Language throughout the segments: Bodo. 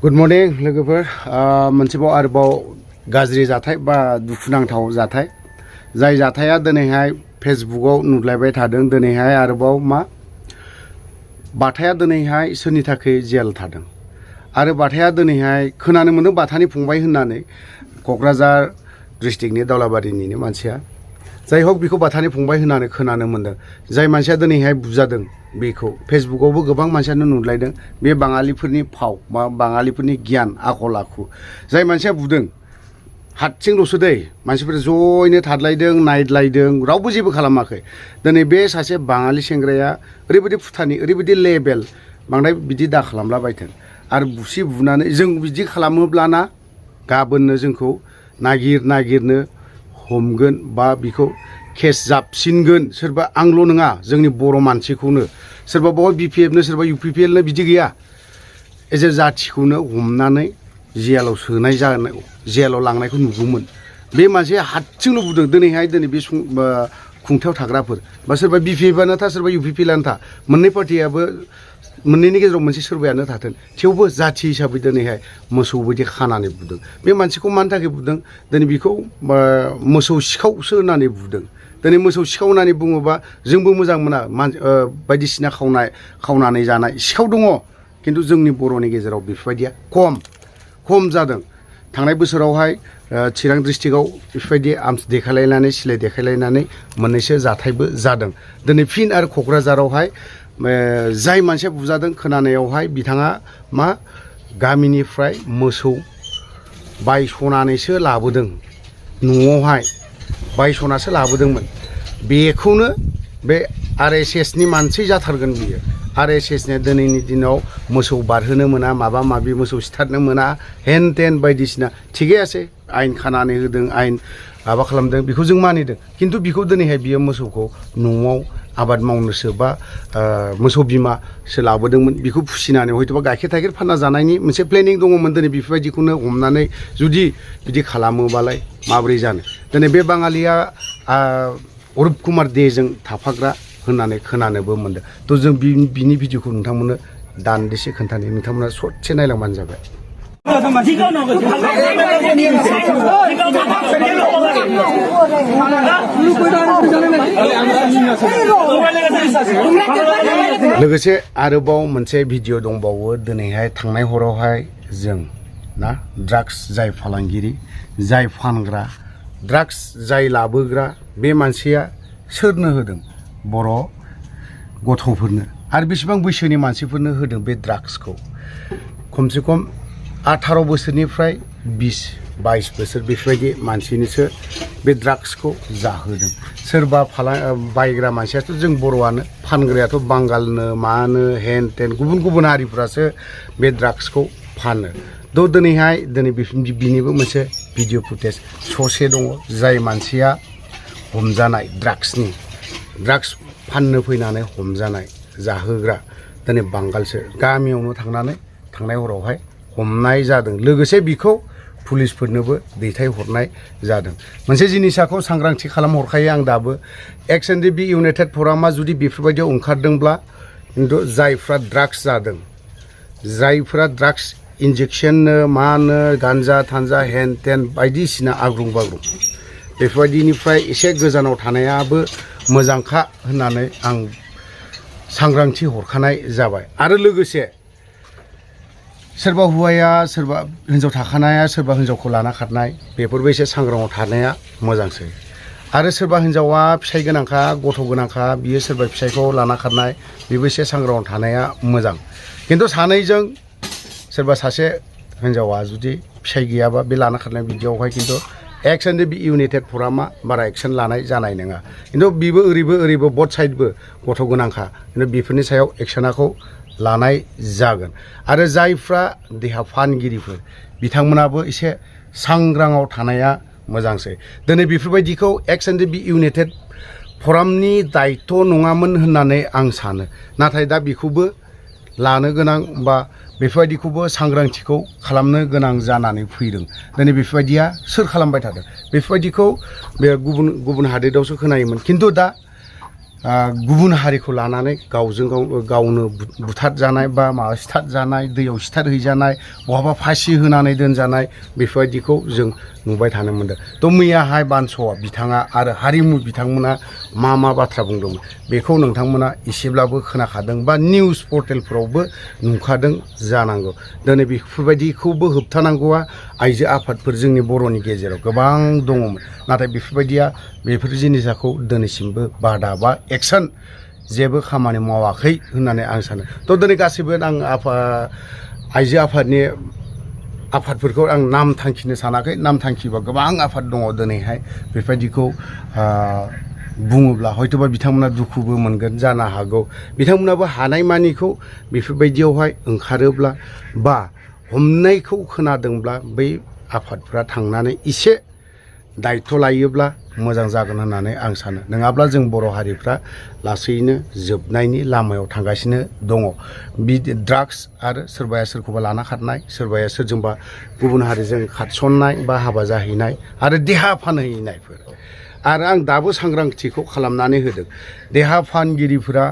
गुड मर्निं लोगोफोर मोनसेबाव आरोबाव गाज्रि जाथाय बा दुखुनांथाव जाथाय जाय जाथाया दिनैहाय फेसबुकआव नुलायबाय थादों। दिनैहाय आरोबाव मा बाथाया दिनैहाय सोरनि थाखाय जेल थादों आरो बाथाया दिनैहाय खोनानो मोनदों बाथानि फंबाय होननानै क'क्राझार डिस्ट्रिक्टनि दावलाबारिनिनो मानसिया जाय हक बेखौ बाथानि फंबाय होननानै खोनानो मोनदों। जाय मानसिया दिनैहाय बुजादों बेखौ फेसबुकआवबो गोबां मानसियानो नुलायदों। बे बाङालिफोरनि फाव बा बाङालिफोरनि गियान आखल आखु जाय मानसिया बुदों हारसिंल'सो दै मानसिफोरा ज'यैनो थादलायदों नायदलायदों रावबो जेबो खालामाखै। दिनै बे सासे बाङालि सेंग्राया ओरैबायदि फुथानि ओरैबायदि लेभेल बांद्राय बिदि दा खालामलाबायथों आरो बुसि बुनानै जों बिदि खालामोब्लाना गाबोननो जोंखौ नागिरनो हमगोन बा बिखौ केस जाबसिनगोन। सोरबा आंल' नङा जोंनि बर' मानसिखौनो सोरबा बाव बिपिएफनो सोरबा इउपिपिएलनो बिदि गैया एज ए जाथिखौनो हमनानै जेलाव सोनाय जानाय जेलाव लांनायखौ नुगौमोन। बे मानसिया हारसिंल' बुदों। दिनैहाय बे खुंथायाव थाग्राफोर बा सोरबा बिपिएफआनो था सोरबा इउपिपिएलआनो था मोननै पार्टियाबो मोननैनि गेजेराव मोनसे सोरबायानो थाथों थेवबो जाथि हिसाबै दिनैहाय मोसौ बायदि खानानै बुदों। बे मानसिखौ मानि थाखाय बुदों दिनै बेखौ मोसौ सिखावसो होननानै बुदों। दिनै मोसौ सिखाव होननानै बुङोबा जोंबो मोजां मोना बायदिसिना खावनानै जानाय सिखाव दङ खिन्थु जोंनि बर'नि गेजेराव बेफोरबायदिया खम जादों। थांनाय बोसोरावहाय चिरां डिस्ट्रिक्टआव बेफोरबायदि आर्म्स देखायलायनानै सिलाय देखायलायनानै मोननैसो जाथायबो जादों। दिनै फिन आरो क'क्राझारावहाय जाय मानसिया बुजादों खोनानायावहाय बिथाङा मा गामिनिफ्राय मोसौ बायस'नानैसो लाबोदों न'आवहाय बायस'नासो लाबोदोंमोन। बेखौनो बे आरएसएसनि मानसि जाथारगोन बियो। आरएसएसनिया दिनैनि दिनाव मोसौ बारहोनो मोना माबा माबि मोसौ सिथारनो मोना हेन टेन बायदिसिना थिगैयासै आयेन खानानै होदों आयेन माबा खालामदों बेखौ जों मानिदों। खिन्थु बेखौ दिनैहाय बियो मोसौखौ न'आव आबाद मावनोसो बा मोसौ बिमासो लाबोदोंमोन। बेखौ फिसिनानै हयथ'बा गाइखेर थाइखेर फानना जानायनि मोनसे प्लेनिं दङमोन। दिनै बेफोरबायदिखौनो हमनानै जुदि बिदि खालामोबालाय माबोरै जानो। दिनै बे बाङालिया अरुप कुमार देजों थाफाग्रा होननानै खोनानोबो मोनदों। थ' जों बिनि भिडिअखौ नोंथांमोननो दान्दिसे खोन्थानो नोंथांमोना ससे नायलांबानो जाबाय। लोगोसे आरोबाव मोनसे भिडिअ दंबावो। दिनैहाय थांनाय हरावहाय जों ना ड्राग्स जाय फालांगिरि जाय फानग्रा ड्राग्स जाय लाबोग्रा बे मानसिया सोरनो होदों बर' गथ'फोरनो आरो बेसेबां बैसोनि मानसिफोरनो होदों बे ड्राग्सखौ खमसे खम 18 बोसोरनिफ्राय 20-22 बोसोर बेफोरबायदि मानसिनोसो बे ड्राग्सखौ जाहोदों। सोरबा बायग्रा मानसियाथ' जों बर'आनो फानग्रायाथ' बांगालनो मानो हेन टेन गुबुन हारिफ्रासो बे ड्राग्सखौ फानो। थ' दिनैहाय बिनिबो मोनसे भिडिअ फुटेज ससे दङ। जाय मानसिया हमजानाय ड्राग्स फाननो फैनानै हमजानाय जाहोग्रा दिनै बांगालसो गामियावनो थांनानै थांनाय हरावहाय हमनाय जादों। लोगोसे बिखौ पुलिसफोरनोबो दैथायहरनाय जादों। मोनसे जिनिसखौ सांग्रांथि खालामहरखायो आं दाबो XNDB इउनाइटेड फरामा जुदि बेफोरबायदियाव ओंखारदोंब्ला खिन्थु जायफ्रा ड्राग्स जादों जायफ्रा ड्राग्स इन्जेक्सननो मानो गान्जा थान्जा हेन टेन बायदिसिना आग्रुं बाग्रुं बेफोरबायदिनिफ्राय एसे गोजानाव थानायाबो मोजांखा होननानै आं सांग्रांथि हरखानाय जाबाय। आरो लोगोसे सोरबा हौवाया सोरबा हिन्जाव थाखानाया सोरबा हिन्जावखौ लाना खारनाय बेफोरबो एसे सांग्राङाव थानाया मोजांसै। आरो सोरबा हिन्जावा फिसाइ गोनांखा गथ' गोनांखा बियो सोरबा फिसाइखौ लाना खारनाय बेबो एसे सांग्राङाव थानाया मोजां। खिन्थु सानैजों सोरबा सासे हिन्जावा जुदि फिसाइ गैयाबा बे लाना खारनाय बिदियावहाय खिन्थु XNDB इउनाइटेड फरामा बारा एक्सन लानाय जानाय नङा। खिन्थु बेबो ओरैबो बथ साइडबो गथ' गोनांखा खिन्थु बेफोरनि सायाव एक्सनाखौ लानाय जागोन। आरो जायफ्रा देहा फानगिरिफोर बिथांमोनाबो एसे सांग्राङाव थानाया मोजांसै। दिनै बेफोरबायदिखौ XNDB इउनाइटेड फरामनि दायित्व नङामोन होननानै आं सानो। नाथाय दा बेखौबो लानो गोनां बा बेफोरबायदिखौबो सांग्रांथिखौ खालामनो गोनां जानानै फैदों। दिनै बेफोरबायदिया सोर खालामबाय थादों बेफोरबायदिखौ बे गुबुन हादोरावसो खोनायोमोन। खिन्थु दा गुबुन हारिखौ लानानै गावजों गावनो बुथारजानाय बा माबा सिथारजानाय दैयाव सिथारहैजानाय बहाबा फासि होनानै दोनजानाय बेफोरबायदिखौ जों नुबाय थानो मोनदों थ' मैयाहाय बानस'आ बिथाङा आरो हारिमु बिथांमोना मा बाथ्रा बुंदोंमोन बेखौ नोंथांमोना एसेब्लाबो खोनाखादों बा निउस पर्टेलफोरावबो नुखादों जानांगौ दिनै बेफोरबायदिखौबो होबथानांगौआ आइजो आफादफोर जोंनि बर'नि गेजेराव गोबां दङमोन नाथाय बेफोर जिनिसखौ दिनैसिमबो बादा बा एक्सन जेबो खामानि मावाखै होननानै आं सानो थ' दिनै गासैबो आं आइजो आफादनि आफादफोरखौ आं नाम थांखिनो सानाखै नाम थांखिबा गोबां आफाद दङ दिनैहाय बेफोरबायदिखौ बुङोब्ला हयथ'बा बिथांमोना दुखुबो मोनगोन जानो हागौ बिथांमोनाबो हानायमानिखौ बेफोरबायदियावहाय ओंखारोब्ला बा हमनायखौ खोनादोंब्ला बै आफादफ्रा थांनानै एसे दायथ' लायोब्ला मोजां जागोन होननानै आं सानो नङाब्ला जों बर' हारिफ्रा लासैनो जोबनायनि लामायाव थांगासिनो दङ बिदि ड्राग्स आरो सोरबाया सोरखौबा लाना खारनाय सोरबाया सोरजोंबा गुबुन हारिजों खारसननाय बा हाबा जाहैनाय आरो देहा फानहैनायफोर आरो आं दाबो सांग्रांथिखौ खालामनानै होदों देहा फानगिरिफोरा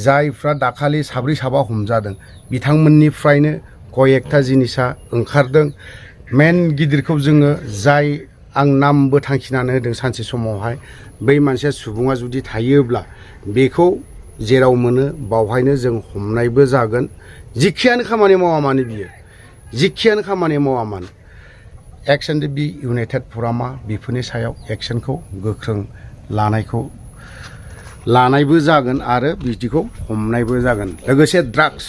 जायफ्रा दाखालि साब्रै साबा हमजादों बिथांमोननिफ्रायनो कयेकथा जिनिसा ओंखारदों मेन गिदिरखौ जोङो जाय आं नामबो थांखिनानै होदों सानसे समावहाय बै मानसिया सुबुङा जुदि थायोब्ला बेखौ जेराव मोनो बावहायनो जों हमनायबो जागोन जिखियानो खामानि मावा मानो बियो जिखियानो खामानि मावा मानो एक्सन बि इउनाइटेड फरामा बेफोरनि सायाव एक्सनखौ गोख्रों लानायबो जागोन आरो बिदिखौ हमनायबो जागोन लोगोसे ड्राग्स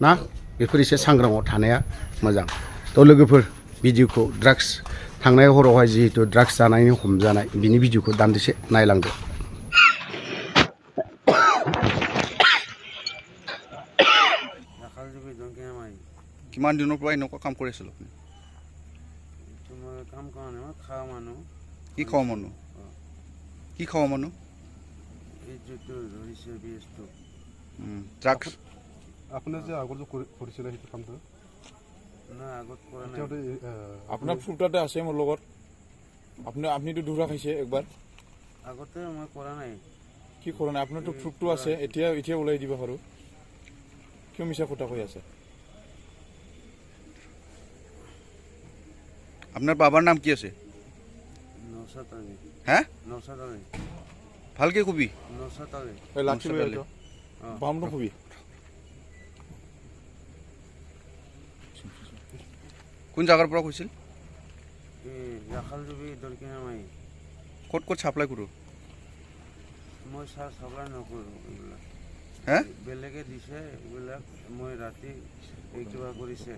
ना बेफोर एसे सांग्राङाव थानाया मोजां थ' लोगोफोर भिडिअखौ ड्राग्स थांनाय हरावहाय जिहेतु ड्राग्स जानायनि हमजानाय बिनि भिडिअखौ दान्दिसे नायलांदो কিমান দিনৰ পৰা এনেকুৱা কাম কৰি আছিলো আপুনি কাম কৰা নাই খাওয়া মানুহ কি খাওয়া মানুহ কি খাওয়া মানুহ এই যেটো ধৰিছে বিএছটো ড্ৰাগছ আপুনি যে আগত যে কৰিছিলে সেইটো কামটো না আগত কৰা নাই আপোনাৰ ফ্ৰুটাতে আছে মোৰ লগত আপনিতো দুৰা খাইছে একবাৰ আগতে মই কৰা নাই কি কৰা নাই আপোনাৰতো ফ্ৰুটটো আছে এতিয়া ওলাই দিব পাৰো কিয় মিছা কথা কৈ আছে আপোনাৰ বাবার নাম কি আছে নৌসাদ আলী হ্যাঁ নৌসাদ আলী ভালকে কবি নৌসাদ আলী লাঠি লৈ আছো বামটো কবি কোন জায়গাৰ পৰা কৈছিল এই ৰাখাল জুবি দৰকিনা মাই ক'ত চাপ্লাই কৰো মই চাপ্লাই নকৰো এইবিলাক হ্যাঁ বেলেগে দিছে এইবিলাক মই ৰাতি এই কিবা কৰিছে